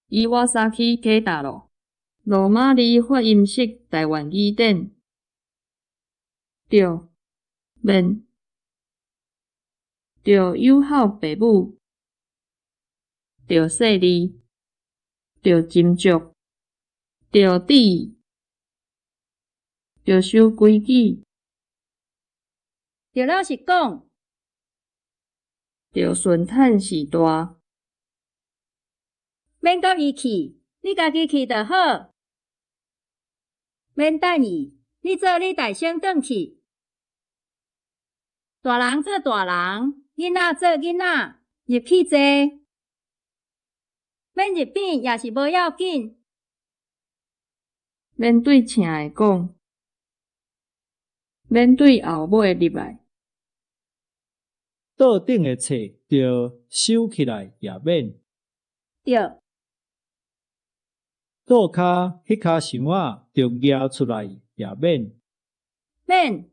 伊瓦薩基啟大路，羅馬字發音式臺灣語典，著，免，著有孝爸母，著細膩，著斟酌，著佇，著守規矩，著老實講，著順產序大，免佮伊去，你家己去就好。免等伊，你做你代先轉去。大人做大人，囡仔做囡仔，入去坐。免入變也是無要緊。免對唌的講，免對後尾入來。桌頂的冊著收起來也免。著。桌跤彼跤箱仔著夯出來也免。免。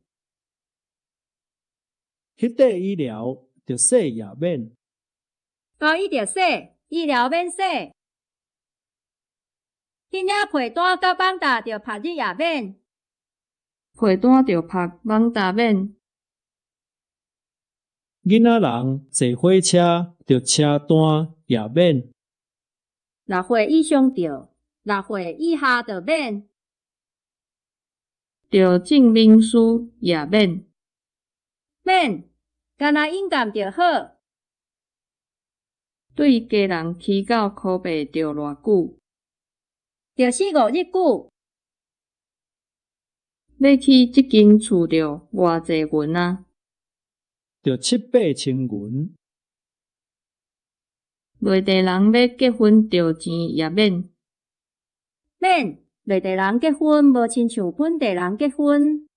彼塊醫療著洗也免。交伊著洗，醫療免洗。彼領被單佮網罩著曝日也免。被單著曝，網罩免。囡仔人坐火車著車單也免。6歲以上著，6歲以下著免。著證明書也免。免，干焦勇敢就好。對家人起到箍八著偌久？著四五日久。欲起這間厝著偌濟銀仔？著七八千銀。內地人欲結婚著錢也免。免，內地人結婚無親像本地人結婚。